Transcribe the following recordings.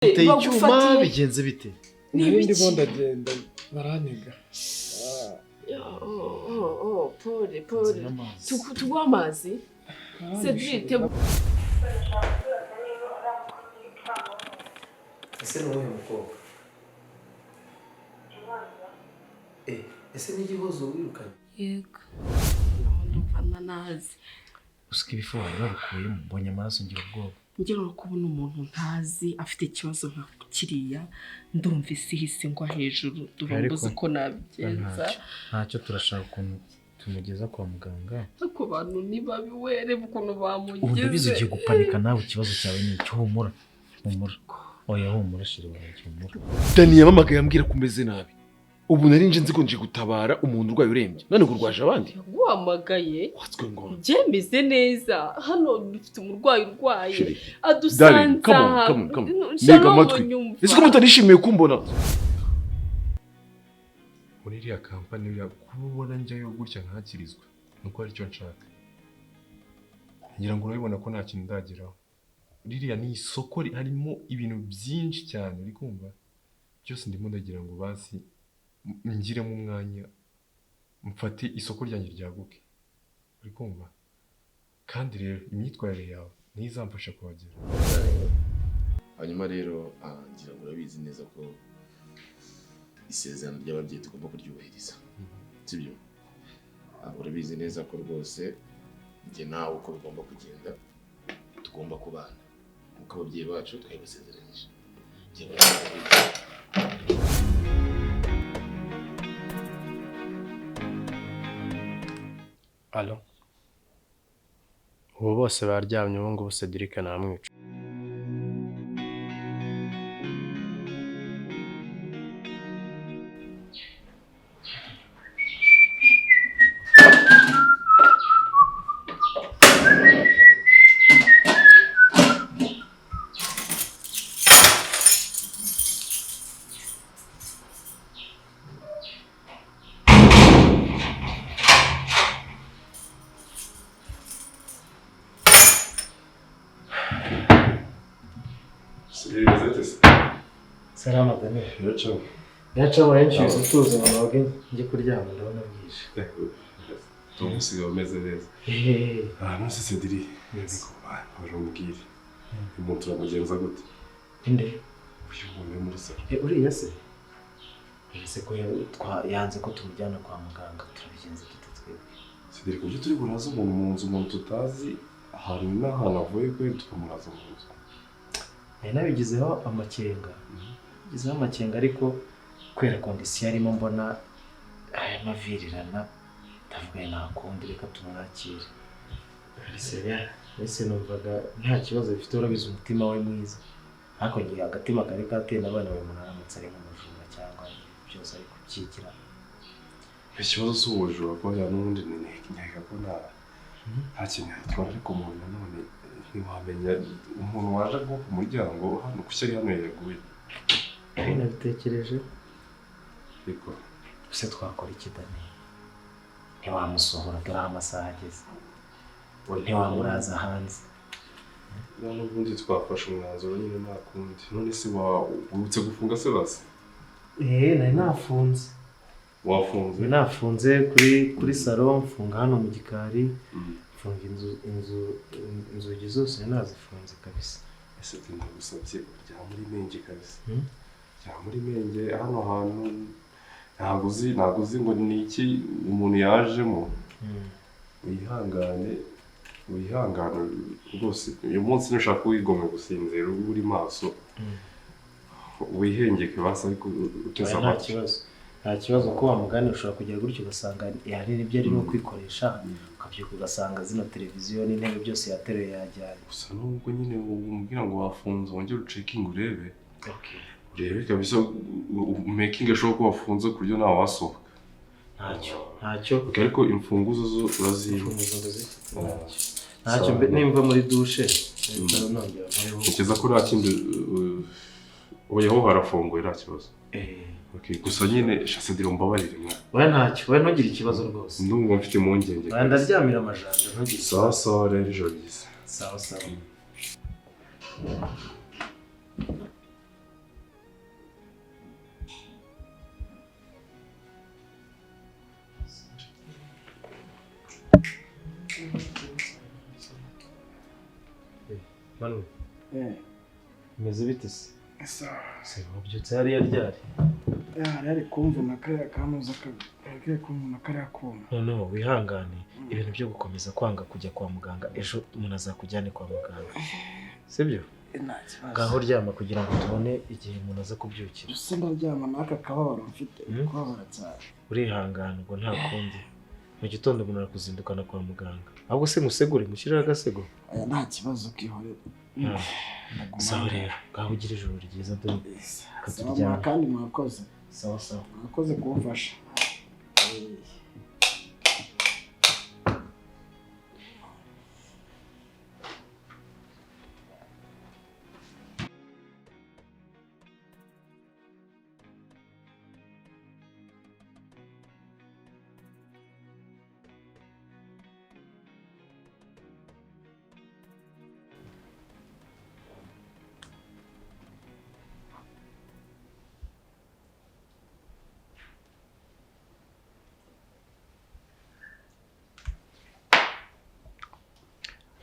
Uteye icyuma. Bagufatiye. Bigenze bite? Ni Nari ibiki? ndimo ndagenda barantega. Oh, pole pole. Nzana amazi. Tuguhe amazi, Cedric? Ese ni uwuhe mukobwa? Ese ni igihozo wirukanye? Yego, ndumva ntanazi. Usika ibifu wawe babikuyemo, mbonye amaraso ngira ubwoba. Ngira ngo kubona umuntu ntazi afite ikibazo nka kiriya, ndumva isi ihise ngwa hejuru, ndumva Ariko- mbuze uko nabigenza. Ntacyo, turashaka ukuntu tumugeza kwa muganga. Ariko abantu ni babi we, reba ukuntu Ubu ndabizi. bamugize. Ugiye gupanika nawe, ikibazo cyawe ni icyo. Humura, humura, oya, humura chéri wanjye, humura. Dani yamamagaye ambwira ko umeze nabi. Ubu nari nje nzi ko nje gutabara umuntu urwaye urembye, none ngo urwaje abandi. Yaguhamagaye? What's going on? Byemeze neza, hano dufite umurwayi urwaye. Chéri, adusanze darling, come on, aha. come on, come on. Shalom, Ntega amatwi. nyumva. Ese ko mutanishimiye kumbona? Muri iriya kampani, uriya kuba ubona njyayo gutya ntakirizwa nuko aricyo nshaka. Ngira ngo urabibona ko nta kintu ndageraho. Ririya ni isoko, harimo ibintu byinshi cyane, uri kumva? Byose ndimo ndagira ngo basi ngiremo umwanya, mfate isoko ryanjye ryaguke, uri kumva? Kandi rero imyitwarire yawe niyo izamfasha kuhagera. Hanyuma rero ngira ngo urabizi neza ko isezerano ry'ababyeyi tugomba kuryubahiriza, sibyo? Urabizi neza ko rwose njye nawe uko bigomba kugenda tugomba kubana nk'uko ababyeyi bacu twabibasezeranyije. Ngira ngo nawe urabizi. Alo. Ubu bose baryamye, ubu ngubu Cedric namwica. Salama, Daniel. Biracaho. Biracamo henshi, utuze ngo noge njye kuryama, ndabona bwije. Tumusiga umeze neza. Ehehe. Ah, none Cedric, wari umbwire, uyu muntu turamugenza gute? Inde? Uyu muntu uri muri salo. Uriya se? Ese ko yanze ko tumujyana kwa muganga, turabigenza dute twebwe? Cedric, uburyo turi buraza umuntu mu nzu, umuntu tutazi hari n'ahantu avuye kuri, tukamuraza mu nzu? Nari nabigizeho amakenga, bigizeho amakenga, ariko kubera condition arimo mbona aya mavirirana, ndavuga nta kundi, reka tumwakire. Ese numvaga nta kibazo bifite, urabizi umutima we mwiza, ariko ngiye agatima kari kateye abana bawe, umuntu aramutse ari nk'umujura cyangwa byose ari kubyigira. Ikibazo si ubujura, ko hariya n'ubundi nkeka ko nta kintu yatwara, ariko umuntu nanone ntiwamenya umuntu waje nko ku muryango hano, kuki ari hano yaguye? Nari nabitekereje. Ariko Ese twakora iki, Dani? Ntiwamusohora, dore aho amasaha ageze, ntiwamuraza hanze. Nta n'ubundi twafashe umwanzuro nyine, nta kundi. None se wibutse gufunga se basi? Eee, nari nafunze. Wafunze? Nari nafunze kuri salo, mfunga hano mu gikari, mfunga inzu, inzugi zose nari nazifunze kabisa. Ese ndagusabye, rya muri menge kabisa. Hmm? Rya muri menge, hano hantu ntabwo uzi ngo ni iki umuntu yajemo. Wihangane, wihangane rwose, uyu munsi nushaka wigomwe gusinzira ube uri maso, wihengeke basi, ariko uteze Oya, nta amatwi. kibazo, nta kibazo, ko wa mugani ushobora kugera gutyo ugasanga hari n'ibyo arimo kwikoresha, ukabyuka ugasanga zino televiziyo n'intebe byose yateruye yajyanye. Gusa nubwo nyine umubwira ngo wafunze, wongere ucekinge, urebe, urebe kabisa, making sure ko wafunze ku buryo ntawe wasohoka. Ntacyo, ntacyo. Okay, ariko imfunguzo zo uraziba? Imfunguzo ndazifite, ntacyo, ntacyo. Nimva muri dushe nahita nongera nkoreho. Ntekereza ko nta kindi, oya, ho harafunguye, nta kibazo. Okay, gusa nyine Cedric, umbabarire mwa. Oya, ntacyo, oya, ntugire ikibazo rwose. Ndumva mfite impungenge. Oya, ndaryamira amajanja, ntugire. Sawa sawa rero, ijoro ryiza. Sawa sawa. Manu, bimeze bite se? Sawa. Se wabyutse hariya ryari? Hari ari kumvuna kariya kanuza kari kumvuna kariya kuma. Noneho wihangane, ibintu byo gukomeza kwanga kujya kwa muganga, ejo umuntu azakujyane kwa muganga. Sibyo? Nta kibazo. Ngaho ryama kugira ngo tubone igihe umuntu aza kubyukira. Gusa ndaryama n'aka kababaro mfite, kubabara cyane. Urihangana ubwo nta kundi. Mu gitondo umuntu arakuzindukana kwa muganga. Ahubwo se musegure mushyirire agasego. Aya nta kibazo kihorera. Sawa rero, ngaho ugira ijoro ryiza dore. Sawa kandi mwakoze. Sawa sawa. Mwakoze kumfasha.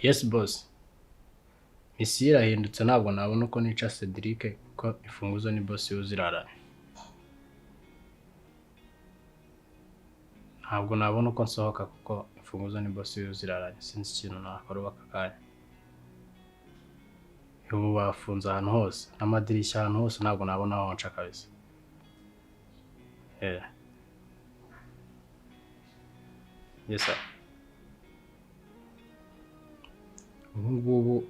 Yes boss. Misiyo irahindutse ntabwo nabona uko nica Cedric ko imfunguzo ni boss uziraranye. Ntabwo nabona uko nsohoka kuko imfunguzo ni boss uziraranye. Sinzi ikintu nakora ubu aka kanya. Ubu bafunze ahantu hose n'amadirishya ahantu hose ntabwo nabona aho nca kabisa. Yes sir. Ubu ngubu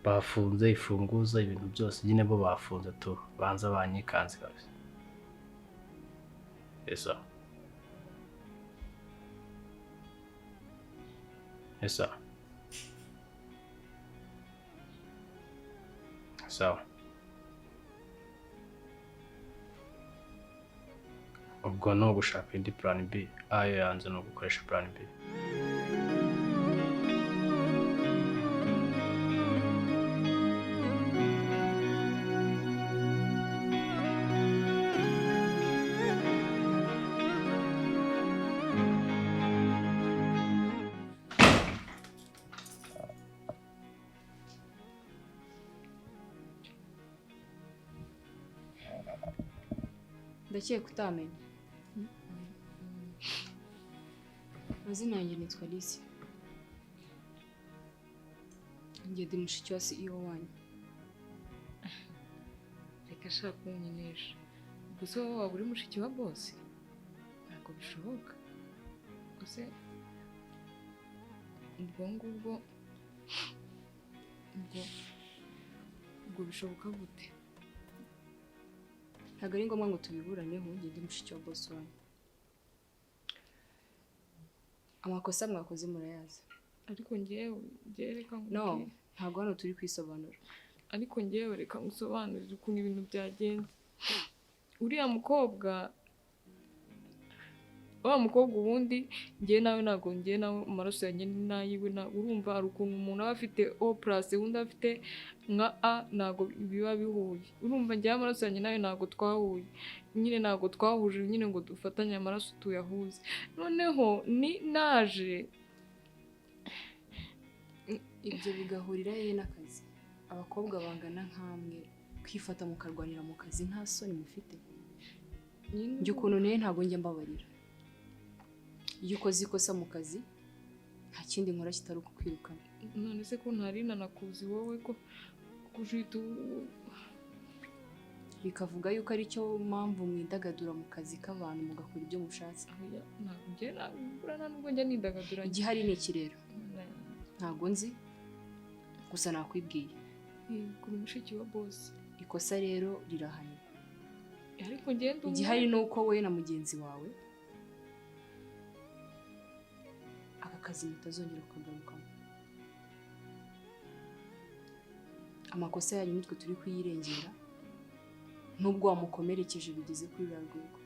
bafunze ifunguzo ibintu byose nyine bo bafunze tu banza banyikanze kabisa. Yes sir. Yes sir. Sawa. Ubwo no gushaka indi plan B, ayo yanze no gukoresha plan B. Ndakeka utamenya. Amazina yanjye nitwa Alice. Njye ndi mushiki wa CEO wanyu. Reka shaka kunyinisha. Gusa wowe waba uri mushiki wa boss? Ntabwo bishoboka. Gusa ubwo ngubwo ubwo bishoboka gute? Ntabwo ari ngombwa ngo tubiburaneho, njye ndi mushiki wa boss wanyu. Amakosa mwakoze murayazi. Ariko ngewe reka nkubwire. No, ntabwo hano turi kwisobanura. Ariko ngewe reka ngusobanurire ukuntu ibintu byagenze. Uriya mukobwa, wa mukobwa ubundi ngewe nawe ntabwo ngewe nawe amaraso yanjye ni n'ayiwe, urumva hari ukuntu umuntu aba afite O plus undi afite nka A, ntabwo biba bihuye. Urumva ngewe amaraso yanjye nawe ntabwo twahuye, nyine ntabwo twahuje nyine ngo dufatanye amaraso tuyahuze. Noneho ni naje ibyo bigahurira hehe n'akazi? Abakobwa bangana nkamwe kwifata mukarwanira mu kazi nta soni mufite. Njye ukuntu naye ntabwo njya mbabarira. Iyo ukoze ikosa mu kazi nta kindi nkora kitari ukukwirukana. None se ko ntari nanakuzi wowe ko kujita bikavuga yuko ari cyo mpamvu mwidagadura mu kazi k'abantu mugakora ibyo mushatse. Ntabwo njya nidagadura. Igihari ni iki rero? Ntabwo nzi, gusa nakwibwiye. Kuri mushiki wa boss. Ikosa rero rirahanirwa. Ariko ngende igihari ni uko wowe na mugenzi wawe aka kazi mutazongera kukagarukamo. Amakosa yanyu nitwe turi kuyirengera, nubwo wamukomerekeje bigeze kuri ruriya rwego.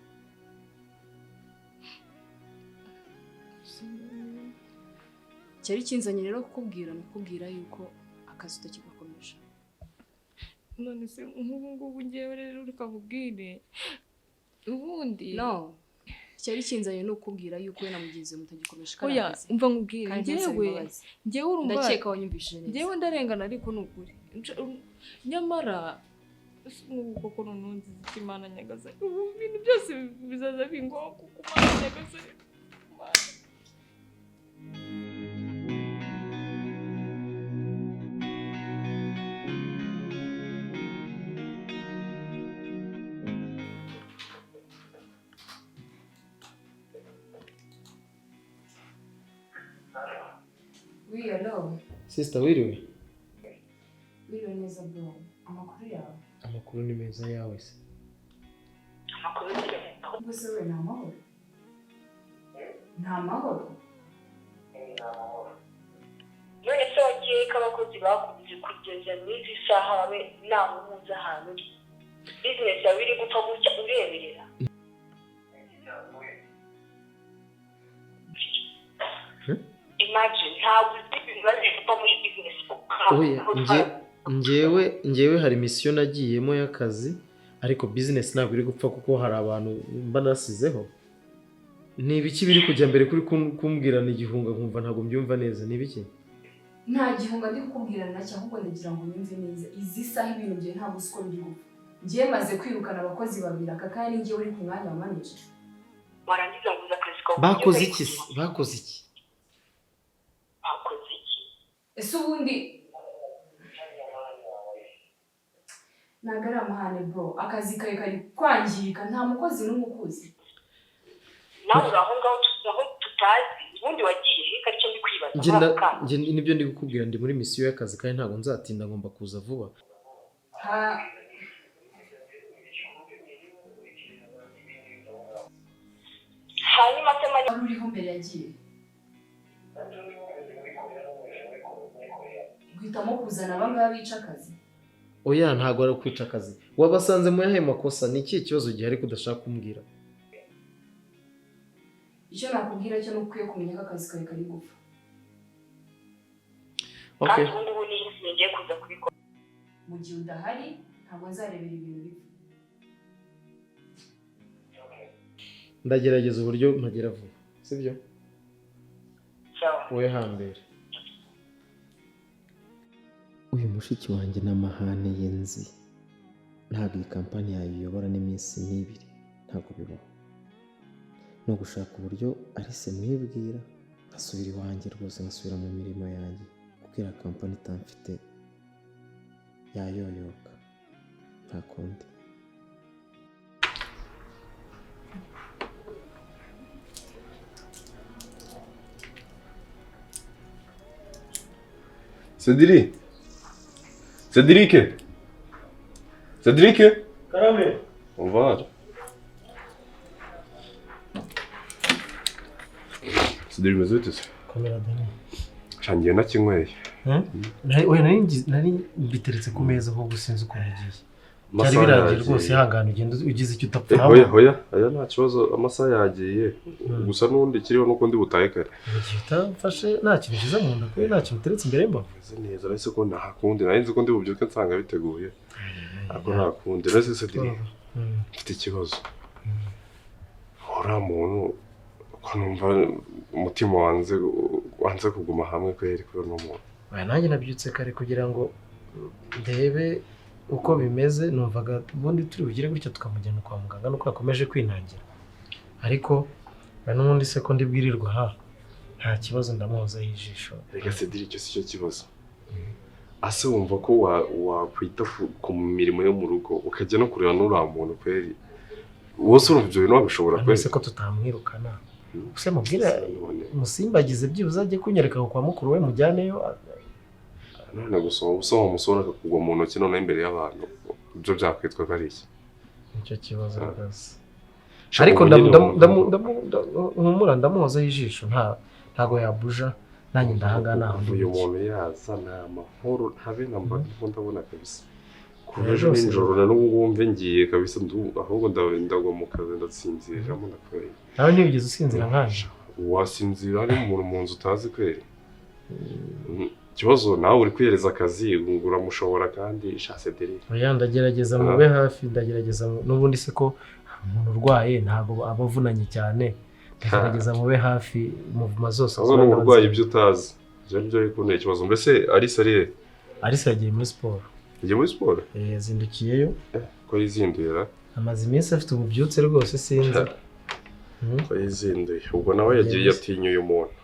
Cyari kinzanye rero kukubwira, nukubwira yuko akazi utakigakomeje. None se nk'ubu ngubu ngewe rero reka nkubwire ubundi. No, Icyari kinzanye ni ukubwira yuko we na mugenzi wawe mutagikomeje kariya Oya, kazi. umva nkubwire, Kandi ntasaba njyewe imbabazi. njyewe urumva Ndakeka wanyumvishije neza. Njyewe ndarengana ariko ni ukuri. Nyamara nk'ubu koko noneho nziza icyo Imana Nyagasani, ubu ibintu byose bizaza bingoha kuko Imana Nyagasani. Oui, allo. Sister, wiriwe? Wiriwe neza bro. Amakuru yawe? Amakuru ni meza, yawe se? Ubwo se we ni amahoro? Ni amahoro? None se wagiye ko abakozi bakunze kugeza n'izi saha babe nta muhuza ahantu uri, bizinesi yawe iri gupfa gutya ureberera? Imagine, ntabwo uzi ibibazo bipfa muri bizinesi. Oya, njyewe hari misiyo nagiyemo y'akazi, ariko business ntabwo iri gupfa kuko hari abantu mba nasizeho. Ni ibiki biri kujya mbere kuri kumbwirana igihunga nkumva ntabwo mbyumva neza, ni ibiki? Nta gihunga ndi kukubwirana nacyo, ahubwo ndagira ngo unyumve neza. Izi saha ibintu byawe ntabwo uzi uko biri gupfa. Njyewe maze kwirukana abakozi babiri, aka kanya ni njyewe uri ku mwanya wa manager. Warangiza nguza akazi kawe. Bakoze iki se? Bakoze iki? Bakoze iki? Ese ubundi ntabwo ari amahane bro, akazi kawe kari kwangirika, nta mukozi n'umwe ukuzi. Nawe uri aho ngaho aho tutazi, ubundi wagiye he? Aricyo ndi kwibaza muri ako kanya. Njye nibyo ndi kukubwira, ndi muri misiyo y'akazi kandi ntabwo nzatinda, ngomba kuza vuba. Hanyuma se mani wari uriho mbere yagiye guhitamo kuzana aba ngaba bica akazi. Oya, ntabwo ari ukwica akazi. Wabasanze mu yahe makosa? Ni ikihe kibazo gihari ko udashaka kumbwira? Icyo nakubwira cyo ni ukwiye kumenya ko akazi kawe kari gupfa. Okay. Kandi ubu ngubu ni ngiye kuza kubikora. Mu gihe udahari ntabwo nzarebera ibintu bipfa. Ndagerageza uburyo mpagera vuba, sibyo? Wowe hambere. Uyu mushiki wanjye n'amahane ye nzi, ntabwo iyi kampani yayiyobora n'iminsi n'ibiri, ntabwo bibaho. Ni ugushaka uburyo Alice mwibwira, nkasubira iwanjye rwose, nkasubira mu mirimo yanjye, kuko iriya kampani itamfite yayoyoka, nta kundi. Cédric, Cédric, Cédric. Karame. On va. Cédric, umeze ute se? Komera Dani. Sha ngiye nakinyweye. Oya, nari mbiteretse ku meza ahubwo sinzi ukuntu ugiye. Byari birangiye rwose, ihangane ugende ugize icyo utapfa. Hoya hoya, aya nta kibazo, amasaha yagiye. Gusa n'ubundi kiriho nuko ndi butahe kare. Igihe utamfashe nta kintu ushyize mu nda, kuko nta kintu uteretse imbere y'imbavu. Meze neza, nahise ko nta kundi, nari nzi ko ndi bubyuke nsanga biteguye. Ariko nta kundi, nahise Cédric, mfite ikibazo. Uriya muntu ko numva umutima wanze kuguma hamwe kweri kuri uno muntu. Oya, nanjye nabyutse kare kugira ngo ndebe uko bimeze, numvaga ubundi turi bugire gutya tukamujyana kwa muganga nuko yakomeje kwinangira. Ariko n'ubundi se ko ndibwirirwa ha, nta kibazo, ndamuhozaho ijisho. Reka Cédric, icyo si cyo kibazo. Ase wumva ko wakwita ku mirimo yo mu rugo ukajya no kureba n'uriya muntu kweri, wose urumva ibyo bintu wabishobora kweri? Ese ko tutamwirukana? Use mubwire musimbagize byibuze ajye kunyereka kwa mukuru we mujyaneyo. None gusoma usoma umusore akakugwa mu ntoki noneho imbere y'abantu, ibyo byakwitwa ko ari iki? Nicyo kibazo rwose. Ariko humura ndamuhozaho ijisho, ntago yabuja, nanjye ndahangana aho ndi. Uyu muntu yaza ni amahoro ntabe na mba ndabona kabisa. Kuva ejo nijoro na n'ubu wumve ngiye kabisa, ahubwo ndagwa mu kazi ndatsinziriramo ndakweri. Nawe ntiwigeze usinzira nkanje? Wasinzira hari umuntu mu nzu utazi kweri? Ikibazo nawe uri kwiyereza akazi uramushobora kandi sha Cédric. Oya, ndagerageza mube hafi, ndagerageza n'ubundi se ko Umuntu urwaye ntabwo aba avunanye cyane, ndagerageza mube hafi muvuma zose. Aho ni uburwayi ibyo utazi. Ibyo nibyo biri kuntera ikibazo. Mbese Alice ari he? Alice yagiye muri siporo. Yagiye muri siporo? Eh, yazindukiyeyo. Ko yizinduye ra? Amaze iminsi afite ububyutse rwose, sinzi. Ko yizinduye. Ubwo nawe yagiye yatinyuye umuntu.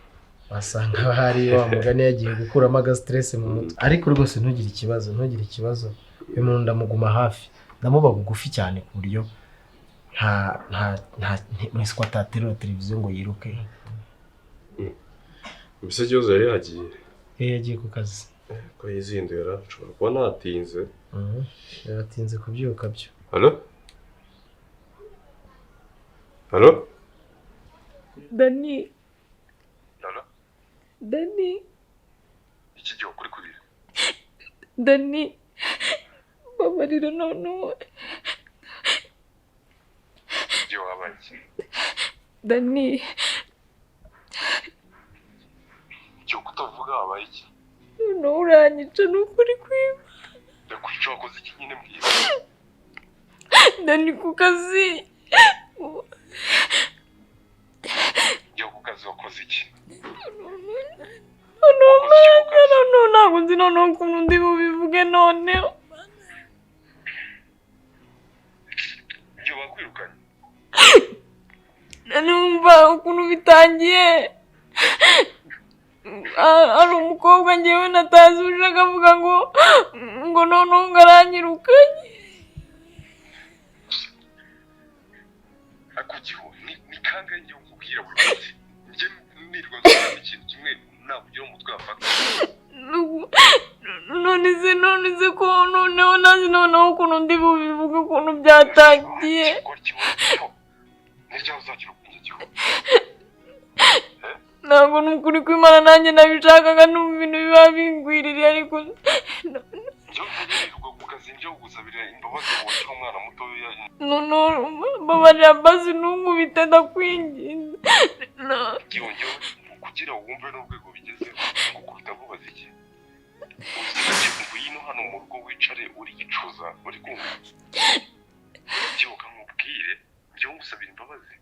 Wasanga hari wa mugani yagiye gukuramo aga stress mu mutwe. Ariko rwose ntugire ikibazo, ntugire ikibazo. Uyu muntu ndamuguma hafi. Ndamuba bugufi cyane ku buryo nta nta nta mwese ko ataterura televiziyo ngo yiruke. Mbese ikibazo yari yagiye? Eh, yagiye ku kazi. Ko yizinduye ra? Nshobora kuba natinze. Yaratinze kubyuka byo. Allo? Allo? Dani. Allo? Dani. Iki gihe ukuri kurira. Dani. Babarira noneho. Igihe wabaye iki? Dani. Igihe kutavuga wabaye iki? Noneho uranyica ni ukuri kwiba. Ndakwica wakoze iki nyine mbwira? Dani ku kazi. Igihe ku kazi wakoze iki? Noneho ntabwo nzi noneho ukuntu ndi bubivuge noneho. Igihe bakwirukanye? Numva ukuntu bitangiye. Ari umukobwa ngewe natazi uje akavuga ngo noneho ngo aranyirukanye. Ariko giho ni kangahe ngiye kukubwira buri munsi? Njye nirirwa nsobanura ikintu kimwe nakugira umutwe wafata. None se ko noneho nazi noneho ukuntu ndi bubivuge ukuntu byatangiye. Ntabwo ni ukuri kw'Imana nanjye nabishakaga n'ubu ibintu biba bingwiririye ariko mbabarira basi ntunkubite ndakwinginze. Kugira wumve n'urwego bigezeho ngukubita nkubaza iki? Ngwino hano mu rugo wicare uri gicuza uri kumva. Byuka nkubwire njyewe ngusabira imbabazi.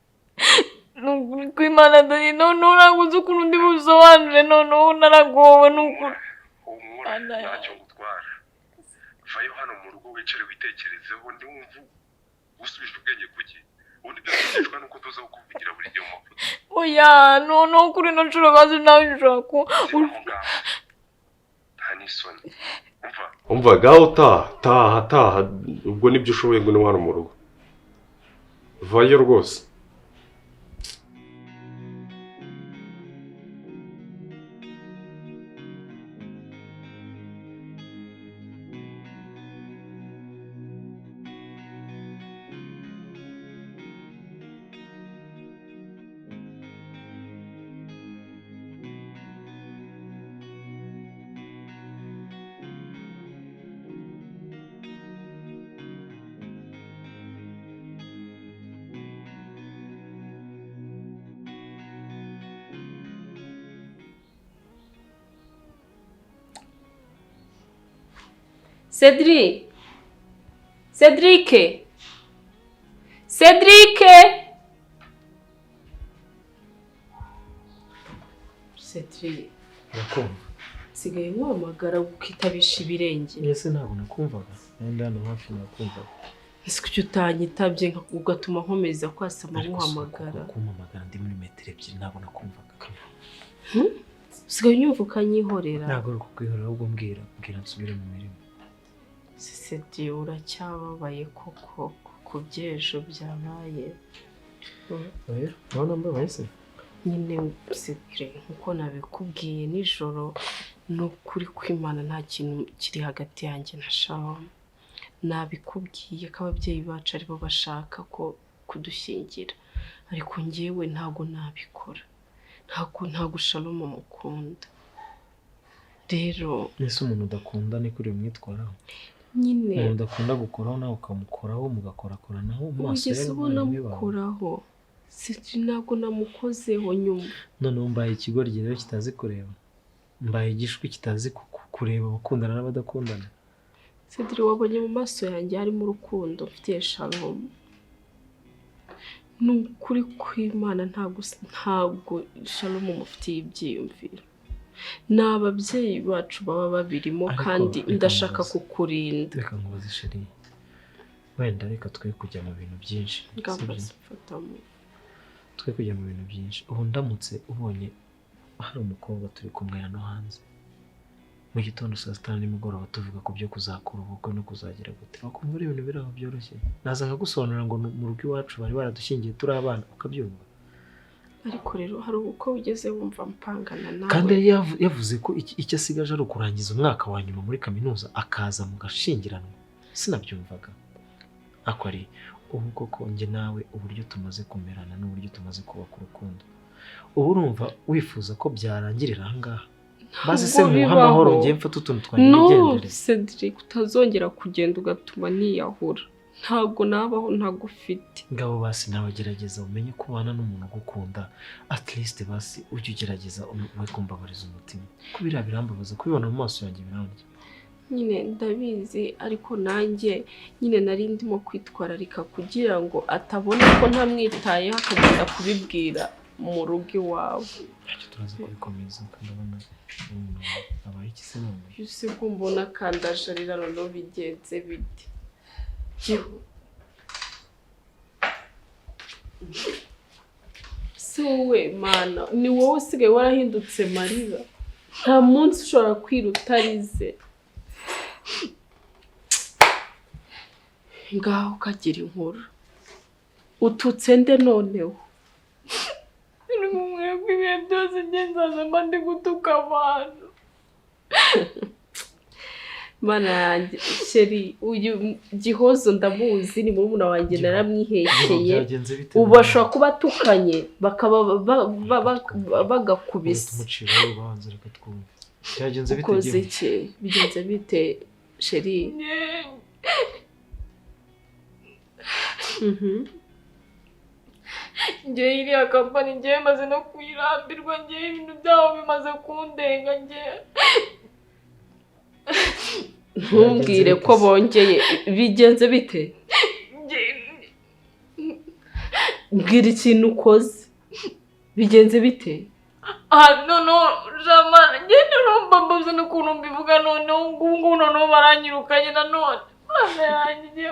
Nukuri kw'Imana Dani noneho ntabwo uzi ukuntu ndi bubisobanure noneho naragowe nukuri. Humura ntacyo ngutwara. Vayo hano mu rugo wicare witekerezeho ndiwumva usubije ubwenge kuki? Ubundi byose nuko tuza kukuvugira buri gihe mu mafoto. Oya noneho kuri ino nshuro bazi nawe nshobora ku nta n'isoni. Umva gaho taha taha ubwo nibyo ushoboye ngo ni hano mu rugo. Vayo rwose. Cedric! Cedric! Cedric! Cedric. Nakumva. Nsigaye nkuhamagara ukitabisha ibirenge. Ese ntabwo nakumvaga. Nenda hano hafi nakumvaga. Ese kuki utanyitabye ugatuma nkomeza kwasama nkuhamagara? Kumpamagara ndi muri metero ebyiri ntabwo nakumvaga. Usigaye unyumva ukanyihorera. Ntabwo ari ukukwihorera ahubwo mbwira nsubire mu mirimo. Cedric uracyababaye koko ku by'ejo byabaye. Oya, urabona mbabaye se? Nyine Cedric nkuko nabikubwiye nijoro ni ukuri kw'Imana nta kintu kiri hagati yanjye na Shalom. Nabikubwiye ko ababyeyi bacu aribo bashaka ko kudushyingira, ariko njyewe ntabwo nabikora. Ntabwo Shalom mukunda. Rero ese umuntu udakunda ni kuri umwitwaraho? Nyine umuntu udakunda gukoraho nawe ukamukoraho mugakorakoranaho mu maso ye ubona mukoraho. Cedric ntabwo namukozeho nyuma. Noneho mbaye ikigoryi rero kitazi kureba. Mbaye igishwi kitazi kureba abakundana n'abadakundana. Cedric wabonye mu maso yanjye harimo urukundo mfitiye Shalom. Ni ukuri kw'Imana, ntabwo Shalom mufitiye ibyiyumviro, ni ababyeyi bacu baba babirimo. Ariko kandi reka ndashaka nkubaze. kukurinda. Reka nkubaze chéri, wenda reka twe kujya mu bintu byinshi, Ngamba sibyo? Fatamo. Twe kujya mu bintu byinshi. Ubu ndamutse ubonye hari umukobwa turi kumwe hano hanze mu gitondo, saa sita na nimugoroba, tuvuga ku byo kuzakura ubukwe no kuzagira gute, wakumva ari ibintu biri aho byoroshye? Naza nkagusobanurira ngo mu rugo iwacu bari baradushyingiye turi abana, ukabyumva? Ariko rero hari ubukwe ugeze wumva mpangana nawe. Kandi yari yavuze ko icyo asigaje ari ukurangiza umwaka wa nyuma muri kaminuza, akaza mugashyingiranwa. Sinabyumvaga. Ako ari ubu koko, njye nawe uburyo tumaze kumerana n'uburyo tumaze kubaka urukundo, ubu urumva wifuza ko byarangirira aha ngaha? Maze se Ntabwo muhe bibaho. amahoro, ngiye mfate utuntu twanjye No, nigendere. Cedric, utazongera kugenda ugatuma niyahura. Ntabwo nabaho ntagufite. Ngabo basi nawe gerageza umenye ko ubana n'umuntu ugukunda. At least basi ujye ugerageza we kumbabariza umutima, ko biriya birambabaza kubibona mu maso yanjye, birandya. Nyine ndabizi, ariko nanjye nyine nari ndimo kwitwararika kugira ngo atabona ko ntamwitayeho, akagenda kubibwira mu rugo iwawe. Ntacyo, turaza kubikomeza. Kandi urabona umuntu abaye iki se none? Ese ko mbona kandajarira, noneho bigenze bite? Gihu se wowe Mana, ni wowe usigaye warahindutse marira, nta munsi ushobora kwira utarize. Ngaho ukagira inkuru, ututse nde noneho? Ni mwebwe ibihe byose, njye nzaza mba ndi gutuka abantu. Mana yanjye, chéri, uyu Gihozo ndamuzi, ni murumuna wanjye, naramwihekeye. Byagenze bite? Ubu bashobora kuba atukanye bakaba bagakubise. Tumuciraho urubanza, reka twumve byagenze bite. Ukoze Giho? iki? Bigenze bite, chéri? Njye iriya kampani njye maze no kuyirambirwa, njye ibintu byabo bimaze kundenga njye. Ntumbwire ko bongeye. Bigenze bite? Mbwira ikintu ukoze. Bigenze bite? Ah, noneho jamana, njye nurumva mbuze n'ukuntu mbivuga. Noneho ngubu ngubu noneho baranyirukanye nanone. Mana yanjye, njye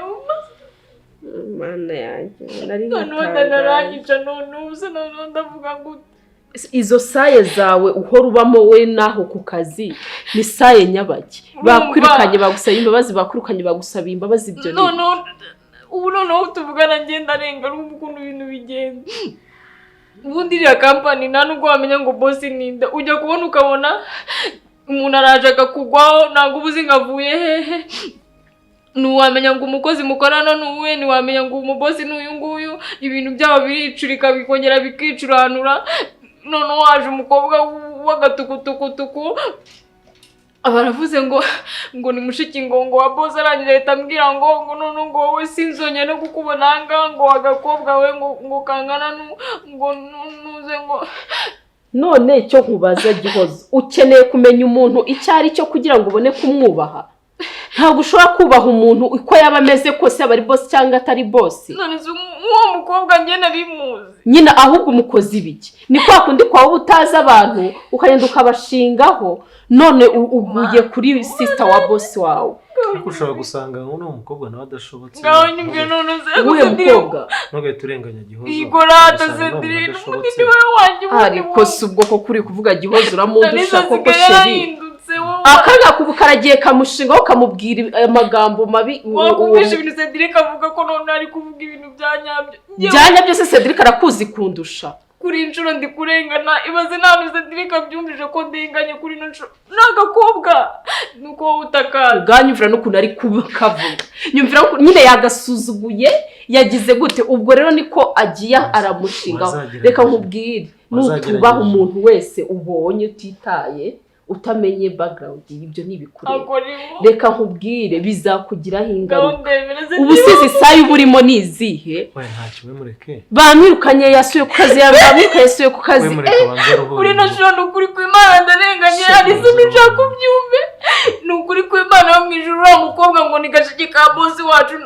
Mana yanjye, nari noneho nkatangaye. ndanaranyica noneho, ubu se noneho ndavuga gute? Izo saye zawe uhora ubamo we naho ku kazi ni saye nyabaki? Bakwirukanye bagusaba imbabazi, bakwirukanye bagusaba imbabazi, ibyo ni Noneho ubu noneho tuvugana ngenda arenga, urumva ukuntu ibintu bigenda. Ubundi iriya kampani nta nubwo wamenya ngo bosi ninde. Ujya kubona ukabona umuntu araje akakugwaho, ntabwo uba uzi ngo avuye hehe. Ntiwamenya ngo umukozi mukorana ni uwuhe, ntiwamenya ngo umubosi ni uyu nguyu. Ibintu byabo biricurika bikongera bikicuranura. Noneho waje umukobwa w'agatukutukutuku, aba aravuze ngo ni mushiki ngo wa bosi, arangije ahita ambwira ngo none ngo wowe sinzongeye no kukubona aha ngaha, ngo agakobwa we ngo kangana ngo nuze ngo. None icyo nkubaza, Gihozo, ukeneye kumenya umuntu icyo ari cyo kugira ngo ubone kumwubaha. Ntabwo ushobora kubaha umuntu uko yaba ameze kose, yaba ari bosi cyangwa atari bosi. None se uwo mukobwa njye nari muzi? Nyine ahubwo umukozi ibiki? Ni kwa kundi kwawe uba utazi abantu, ukagenda ukabashingaho, none uguye kuri sister wa bosi wawe. Ariko ushobora gusanga uno mukobwa nawe adashobotse. Ngaho nyumve none se. Uwuhe mukobwa? Ntugahite urenganya Gihozo. Igorata. Ugasanga ni umuntu Cedrine, udashobotse. ubundi ni wowe wanjye ubundi. Ariko si ubwo koko uri kuvuga Gihozo uramundusha Anisa koko? asigaye Chéri, yarahindutse wowe. Akana kubu karagiye kamushingaho, kamubwira amagambo mabi Wakumvisha ibintu Cedric avuga, ko none ari kuvuga ibintu bya nyabyo? Byanya byose, Cedric arakuzi kundusha. Kuri inshuro ndi kurengana, ibaze nta Cedric abyumvise ko ndenganye kuri ino nshuro. Ni agakobwa nuko wowe utakaza. Ubwanyumvira n'ukuntu ari kukavuga, nyumvira nyine yagasuzuguye, yagize gute? Ubwo rero niko agiye aramushingaho. Reka nkubwire, nutubaha umuntu wese ubonye, utitaye, utamenye background, ibyo ntibikureba. Reka nkubwire, bizakugiraho ingaruka. Ubu sizi isaha uba urimo ni izihe? Ntacyo, we mureke. Bamwirukanye yasuye ku kazi, bamwirukanye yasuye ku kazi. We mureke abanze aruhure. Uri na shuro, ni ukuri kw'Imana ndarenganye, hari izindi nshaka ubyumve. Ni ukuri kw'Imana yo mu ijuru, uriya mukobwa ngo ni gashiki ka bosi wacu.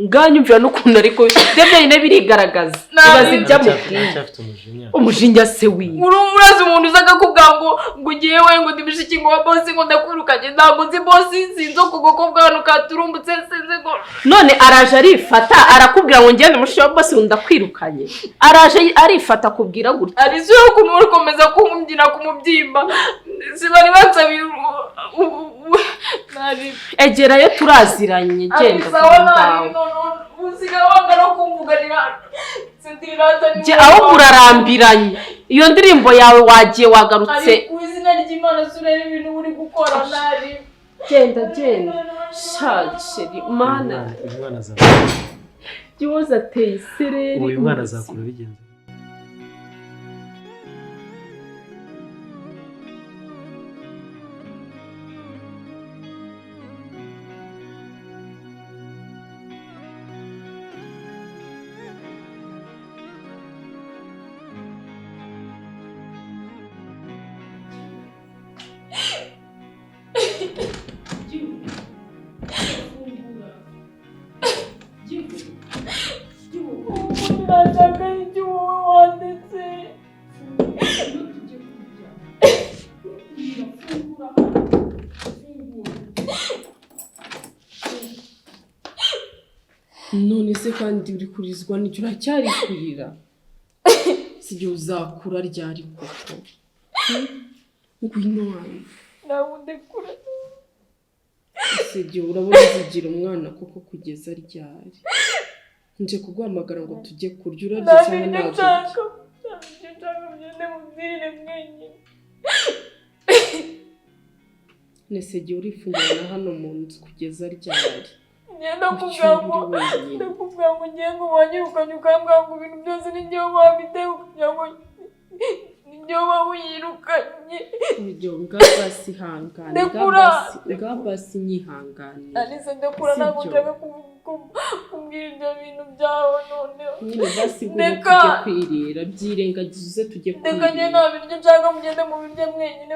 Nganyumvira n'ukuntu ariko ibyo byonyine birigaragaza. Ibaze ibyo amubwiye. Aracyafite umujinya. Umujinya se wiwe. Urumva umuntu uza akakubwira ngo ngo ugiye we ngo ndi mushiki ngo wa bosi ngo ndakwirukanye, ntabwo nzi bosi, sinzi ukuboko bw'ahantu katurumbutse, sinzi ngo None araje arifata arakubwira ngo ngende mushiki wa bosi ngo ndakwirukanye. Araje arifata akubwira gutya. Ari zo ukuntu uri komeza kumbyina ku mubyimba. Sibari bansabiye nari Egerayo turaziranye, genda sawa ngaho. Nari none usigaye wanga no kumvuganira. Jye aho urarambiranye. Iyo ndirimbo yawe wagiye wagarutse. Ari ku izina ry'Imana sureba ibintu uri gukora nari. Genda genda. Shasheri mana. Uyu mwana azakura. Gihoza ateye isereri. Uyu mwana azakura bigenze. Nashaka icyo wowe wanditse. None se kandi uri kurizwa n'icyo uracyari kurira? Sijye uzakura ryari koko? Ngwino wanjye. Ntabwo ndekura. Sijye urabona uzigira umwana koko kugeza ryari? Nje kuguhamagara ngo tujye kurya, urarya cyangwa ntabwo urya? Ntabwo nshaka mugende mubyirire mwenyine. Nese igihe urifungirana hano mu nzu kugeza ryari? Ngenda kuvuga ngo ndakubwira ngo ngiye ngo wanyirukanye ukambwira ngo ibintu byose ni njyewe wabiteye kugira ngo ni njyewe wawirukanye. Ibyo ngabasi hangane, Ndekura. ngabasi nyihangane. Alice ndekura, ntabwo nshaka kumbwira ibyo bintu byawe noneho. Nyine basi ngwino Ndeka. tujye kwirira, byirengagize uze tujye Ndeka njye kwirira. nta biryo nshaka, mugende mubirye mwenyine,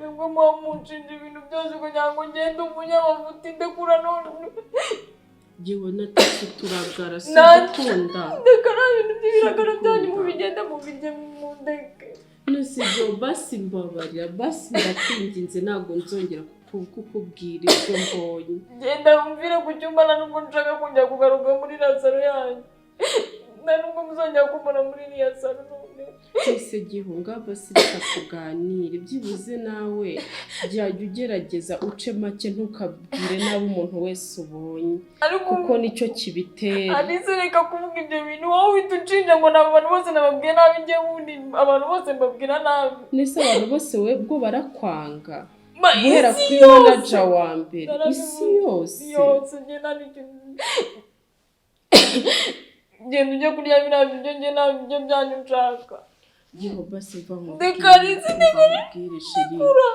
nibwo muba munshinja ibintu byose kugira ngo ngende umunyamafuti. Ndekura none. Jyewe natetse uturagara, si ugukunda. Ndeka nta bintu by'ibiragara byanyu, mubigende mubirye mundeke. None ibyo basi mbabarira, basi ndakwinginze ntabwo nzongera kukubwira ibyo mbonye. Genda umvire ku cyumba, nta nubwo nshaka kongera kugaruka muri iriya salo yanyu. Nta nubwo muzongera kumbona muri iriya salo none. Twese gihunga basi reka tuganire, byibuze nawe jya ugerageza uce make, ntukabwire nabi umuntu wese ubonye, kuko nicyo kibitera. Alice reka kuvuga ibyo bintu, wowe uhita unshinja ngo nabo abantu bose nababwiye nabi, njye wundi abantu bose mbabwira nabi. Nese abantu bose we bwo barakwanga. Ma, Guhera isi kuri yose. manager wa mbere, isi yose. Yose njye nta n'ikintu. Genda ujye kurya biriya biryo, njye nta biryo byanyu nshaka. Yewe basi mva nkubwire, Ndeka Alice, mva nkubwire sheri. ndekura.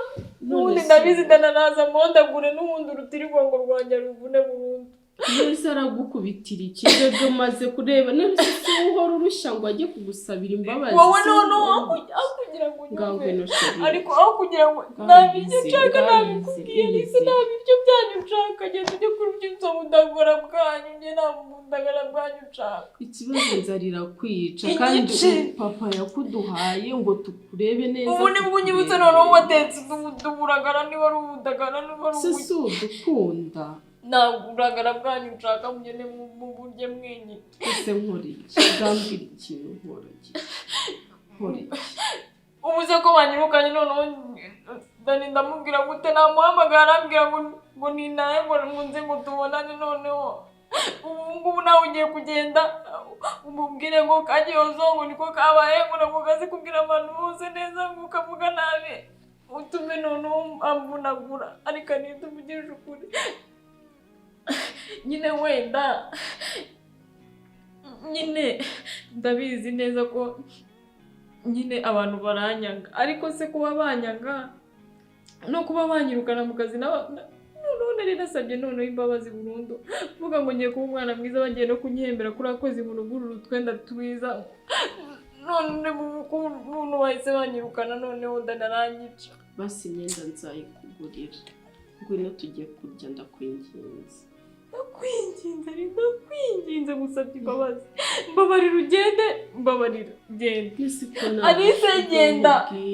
N'ubundi None se ndabizi ndananaza mpondagure n'ubundi urutirigongo rwanjye ruvune burundu. None se aragukubitira iki? Ibyo umaze kureba, none se si wowe uhora urushya ngo ajye kugusabira imbabazi? Wowe si noneho wowe aho kugira ngo Ngaho unyumve. ngwino sheri. Ariko aho kugira ngo Ngaho nta biryo ize, nshaka, ngaho ize, nabikubwiye Alice, ize. nta biryo byanyu nshaka. Genda ujye kurya ubwo budagora bwanyu, njye nta budagara bwanyu nshaka. Ikibazo inzara irakwica kandi Igice. papa yakuduhaye ngo tukurebe neza. Ubu nibwo unyibutse noneho watetse uburagara, niba ari ubudagara, niba ari Se si udukunda. Ntabwo uburagara bwanyu nshaka, mugende muburye mwenyine. Ese nkora iki? Ngambwira ikintu nkora iki? Nkora iki? Ubu se ko banyirukanye noneho Dani ndamubwira gute? Namuhamagara arambwira ngo ninahe ngo nze ngo tubonane noneho. Ubu ngubu nawe ugiye kugenda umubwire ngo kagihozo ngo niko kabaye, ngo ntabwo kazi kubwira abantu bose neza ngo ukavuga nabi. Utume noneho amvunagura, ariko ntituvugije ukuri. Nyine wenda nyine ndabizi neza ko nyine abantu baranyanga, ariko se kuba banyanga no kuba banyirukana mu kazi noneho nari nasabye noneho imbabazi burundu, mvuga ngo ngiye kuba umwana mwiza, bagiye no kunyihembera kuri akoze mu rugo uru utwenda twiza, none umuntu bahise banyirukana noneho ndanaranyica. Basi imyenda nzayikugurira, ngwino tujye kurya ndakwinginze. Ndakwinginze, ndakwinginze. Ndakwinginze gusabye imbabazi. Mbabarira ugende, mbabarira genda. Alice genda.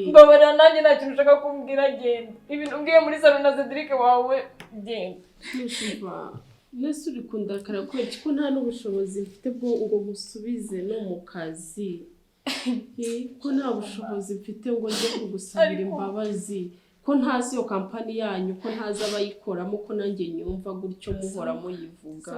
Mbabarira nanjye nta kintu ushaka kumbwira, genda. Ibintu umbwiye muri salo na Cedric wawe, genda. Nese uri kundakara kubera ko nta n'ubushobozi mfite bwo ngo musubize no mu kazi. Ko nta bushobozi mfite ngo njye kugusabira imbabazi, ko ntazi iyo kampani yanyu, ko ntazi abayikoramo, ko nanjye nyumva gutyo muhora muyivuga.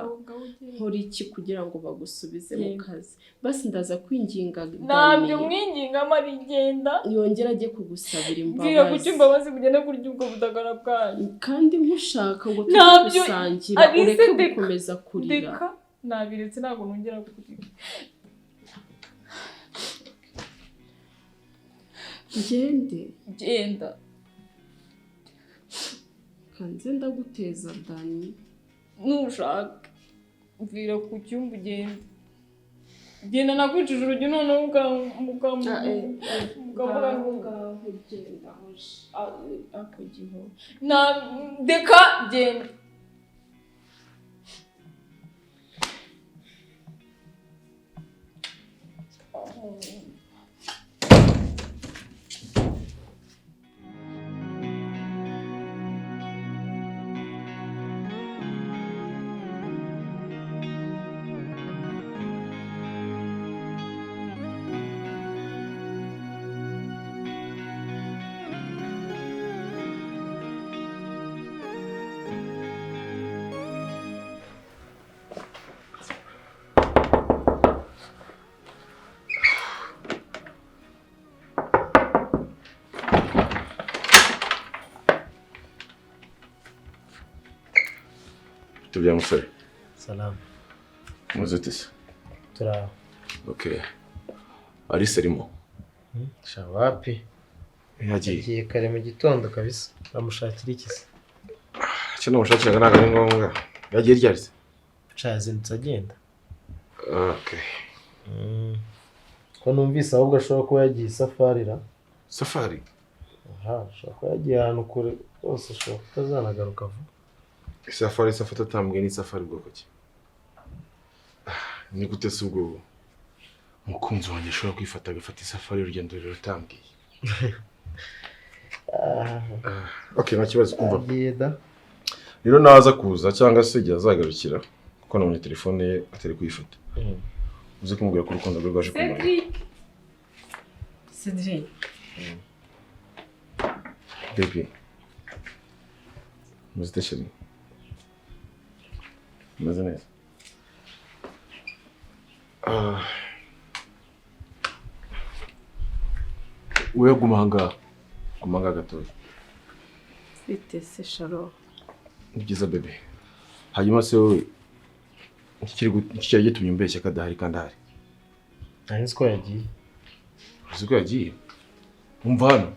Nkora iki kugira ngo bagusubize mu kazi? Basi ndaza kwinginga ntabyo mwinginga mari genda, yongera ajye kugusabira imbabazi. Mbwira kuki imbabazi mugende kurya ubwo budagara bwanyu, kandi nkushaka ngo tujye gusangira, ureke gukomeza kurira. Nabiretse ntabwo nongera kurira. Ngende genda. Kanze ndaguteza Dani. Nushaka mvira ku cyumba ugende. Genda nakwicuje urugi noneho ukamuvuga ngo ngaho genda ako giho. Na deka genda. Tubya musore. Salamu. Meze ute se? Turaho. Okay. Alice arimo? Shawapi. Yagiye. Yagiye kare mu gitondo kabisa. Bamushakira iki se? Icyo namushakiraga ntabwo ari ngombwa. Yagiye ryari se? Yazindutse agenda. Okay. Ko numvise ahubwo ashobora kuba yagiye isafari ra? Safari? Aha, ashobora kuba yagiye ahantu kure rwose, ashobora kutazanagaruka vuba. Isafari isafata atambwe ni isafari bwoko ki? Ni gute se ubwo umukunzi wanjye ashobora kwifata agafata isafari y'urugendo rurerure utambwiye? Okay, nta kibazo kumva. Rero naza kuza cyangwa se igihe azagarukira kuko nabonye telefone ye atari kuyifata. Uze kumubwira ko urukundo rwe rwaje kumara. Cedric. Baby. Muzite chérie. Meze neza. Wewe guma ahangaha. Guma ahangaha gatoya. Bite se Sharo? Ni byiza bebe. Hanyuma se wowe iki cyari gitumye umbeshya ko adahari kandi ahari? Nari nzi ko yagiye. Uzi ko yagiye? Umva hano.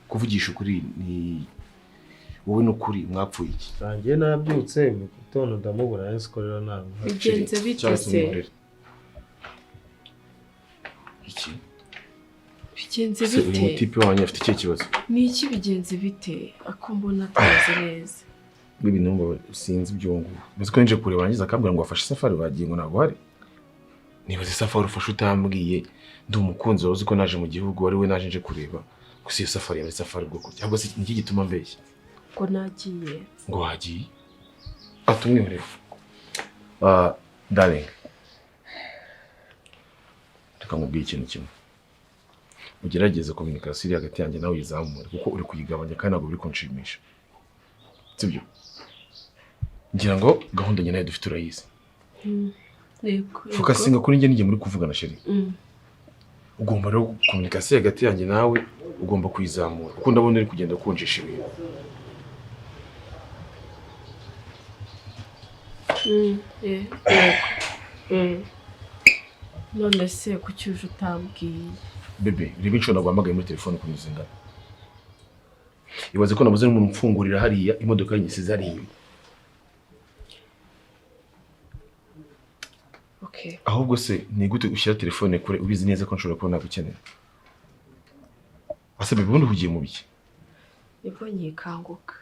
Kuvugisha ukuri ni wowe n'ukuri mwapfuye iki? Ngiye nabyutse mu gitondo ndamubura nzi ko rero ntabwo. Bigenze bite se? Iki? Bigenze bite? Uyu mutipe wanjye afite ikihe kibazo? Ni iki bigenze bite? Ako mbona atazi neza. Bibi numva sinzi ibyo ngubu. Uzi ko nje kureba rangiza akambwira ngo wafashe isafari bagiye ngo ntabwo hari. Nibaze isafari ufashe utambwiye, ndi umukunzi wawe uzi ko naje mu gihugu ari we naje nje kureba. Gusa iyo safari yari safari bwoko ki? Ahubwo se niki gituma mbeshya? Ngo nagiye. Ngo wagiye? Atumwihorere. Darling. Reka nkubwire ikintu kimwe. Ugerageze communication iri hagati yanjye nawe uyizamure kuko uri kuyigabanya kandi ntabwo biri kunshimisha. Sibyo? Ngira ngo gahunda nyine dufite urayizi. Yego. Focusinga kuri njye n'igihe muri kuvugana chérie. Ugomba rero communication hagati yanjye nawe ugomba kuyizamura kuko ndabona uri kugenda kunjisha ibintu. Yego. None se kuki uje utambwiye? Bebe, reba inshuro naguhamagaye muri telefone ukuntu zingana. Ibaze ko nabuze n'umuntu umfungurira hariya imodoka yanyisize hariya inyuma. Okay. Ahubwo se ni gute ushyira telefone kure ubizi neza ko nshobora kuba nagukenera? Ase bebe ubundi uhugiye mu biki? Nibwo nyikanguka.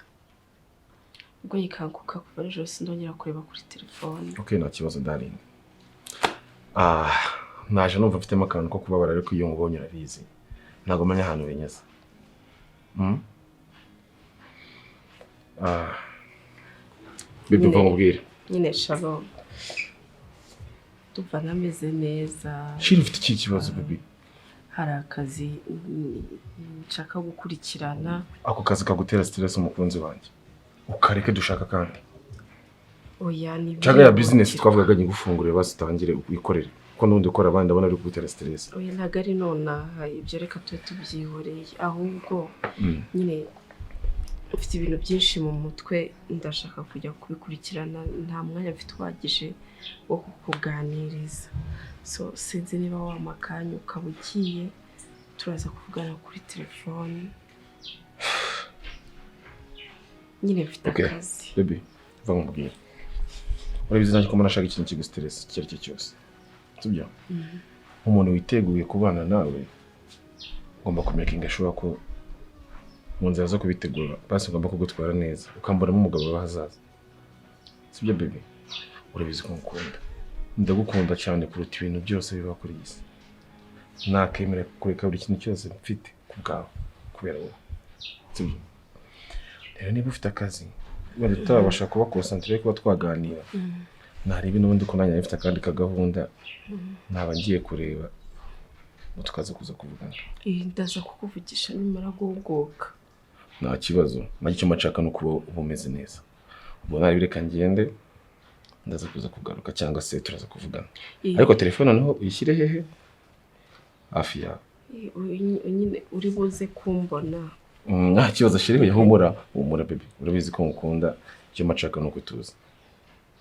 Ubwo nyikanguka kuva nijoro sindongera kureba kuri telefone. Okay, nta kibazo darling. Ah, naje numva mfitemo akantu ko kubabara ariko iyo ngubonye urabizi. Ntabwo menya ahantu binyuze. Ah. Bibi mva nkubwire. Nyine Shalom. Ndumva ntameze neza. Shiri ufite iki kibazo baby? Hari akazi nshaka gukurikirana. Ako kazi kagutera stress umukunzi wanjye. Ukareke dushaka kandi. Oya ni Nshaka ya business twavugaga nyigufungurire basitangire wikorere. Ko nundi ukora abandi abona ari kugutera stress. Oya ntago ari nonaha ibyo reka tube tubyihoreye ahubwo nyine mfite ibintu byinshi mu mutwe ndashaka kujya kubikurikirana nta mwanya mfite uhagije wo kukuganiriza. So sinzi niba wampa akanya ukaba ugiye turaza kuvugana kuri telefone. Nyine mfite akazi. Baby, va nkubwire. Urabizi nanjye ko mbona ashaka ikintu kigustress icyo ari cyo cyose. Sibyo? Umuntu witeguye kubana nawe ugomba kumakinga sure ko mu nzira zo kubitegura basi ugomba kugutwara neza ukamburamo umugabo w'ahazaza. Sibyo baby? Urabizi ko ngukunda. Ndagukunda cyane kuruta ibintu byose biba kuri iyi si. Nakemera kureka buri kintu cyose mfite ku bwawe kubera wowe. Sibyo? Rero niba ufite akazi wenda tutabasha kuba concentré kuba twaganira. Narebe n'ubundi ko nanjye mfite akandi kagahunda naba ngiye kureba tukaza kuza kuvugana. Ndaza kukuvugisha nimara guhuguka. Nta kibazo, nanjye icyo nshaka ni ukuba umeze neza. Ubwo narebe reka ngende ndaza kuza kugaruka cyangwa se turaza kuvugana. Ariko telefone noneho uyishyire hehe? Hafi yawe. Nyine uri buze kumbona. Nta kibazo shiri humura, humura baby. Urabizi ko ngukunda, icyo nshaka ni ukutuza.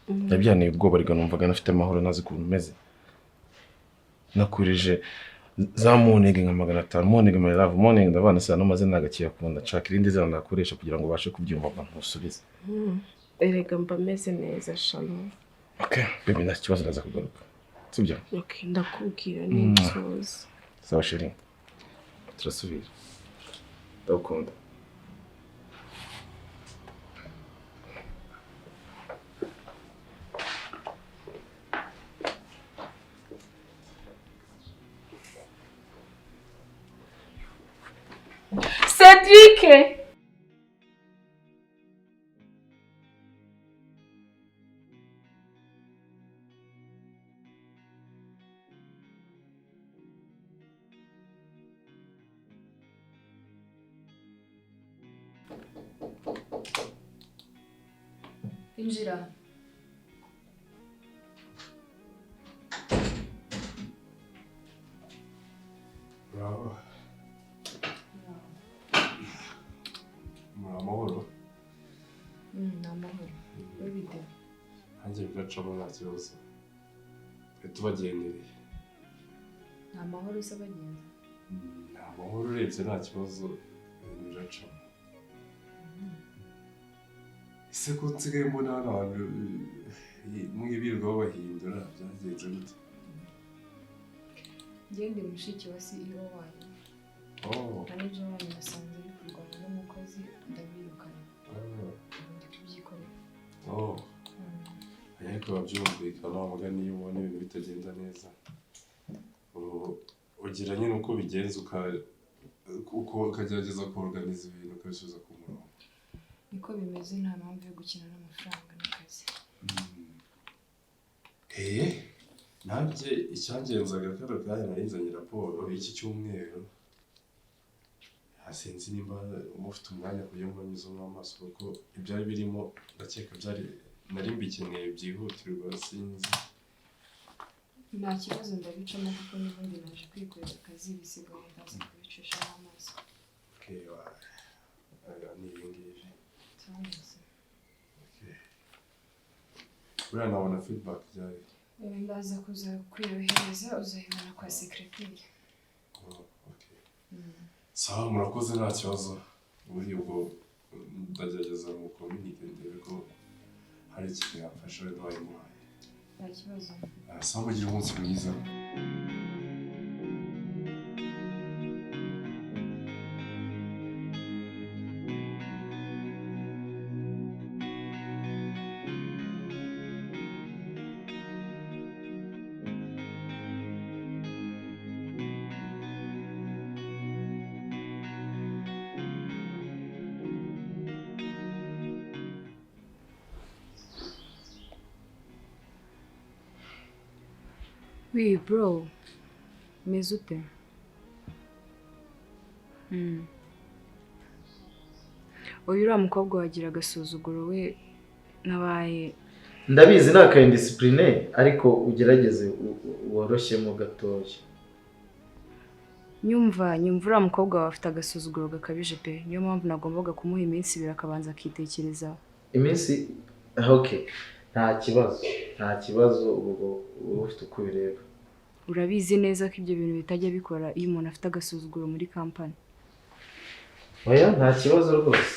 Nabyaniye ubwoba ariko numvaga nafite amahoro nazi ukuntu umeze. Nakurije za morning nka 500 morning my love morning ndabana sa no maze nagakiye akunda nshaka irindi zina nakoresha kugira ngo ubashe kubyumva ngo ntusubize. Erega mba meze neza Shalom. Okay, baby nta kibazo ndaza kugaruka. Sibyo? Okay, ndakubwira n'insoza. Sawa sheri. Turasubira. Ndagukunda. Cedric! Injira. Bravo. Muri amahoro? Ni amahoro. Bite? Nanjye biracamo nta kibazo. Twe tubagendereye. Ni amahoro se abagenzi? Ni amahoro urebye nta kibazo ibintu biracamo. Ese ko nsigaye mbona hano hantu mwibirirwa babahindura byagenze gute? Ngende mushiki wa CEO wanyu. Oh. Manager wanyu nasanze ari kurwana n'umukozi ndabirukana. Ndi kubyikorera. Oh. Ariko babyumvikana mugani iyo ubona ibintu bitagenda neza. Ugira nyine uko bigenza ukagerageza kuorganiza ibintu ukabisubiza ku murongo. Niko bimeze nta mpamvu yo gukina n'amafaranga n'akazi. Nanjye icyangenzaga kano kanya narinzanye raporo y'iki cyumweru. Sinzi nimba mufite umwanya kugira ngo nyuzemo amaso kuko ibyari birimo ndakeka byari nari mbikeneye byihutirwa sinzi. Nta kibazo ndabicamo kuko n'ubundi naje kwikorera akazi bisigaye ndaza kubicishamo amaso. Okay, ni ibi ngibi. Buriya nabona feedback ryari? Ndaza kuza kuyohereza uzayibona kwa secretary. Sawa murakoze nta kibazo. Buriya ubwo ndagerageza mu communicate ndebe ko hari ikintu yamfasha wenda wayimuhaye. Nta kibazo. Sawa mugire umunsi mwiza. Wi bro, meze ute? Uyu uriya mukobwa wagira agasuzuguro we nabaye. Ndabizi ni aka indiscipline, ariko ugerageze woroshyemo gatoya. Nyumva, nyumva, uriya mukobwa wawe afite agasuzuguro gakabije pe. Niyo mpamvu nagombaga kumuha iminsi 2 akabanza akitekerezaho. Iminsi, okay, nta kibazo, nta kibazo, ubwo uba ufite uko ubireba. Urabizi neza ko ibyo bintu bitajya bikora iyo umuntu afite agasuzuguro muri kampani. Oya, nta kibazo rwose.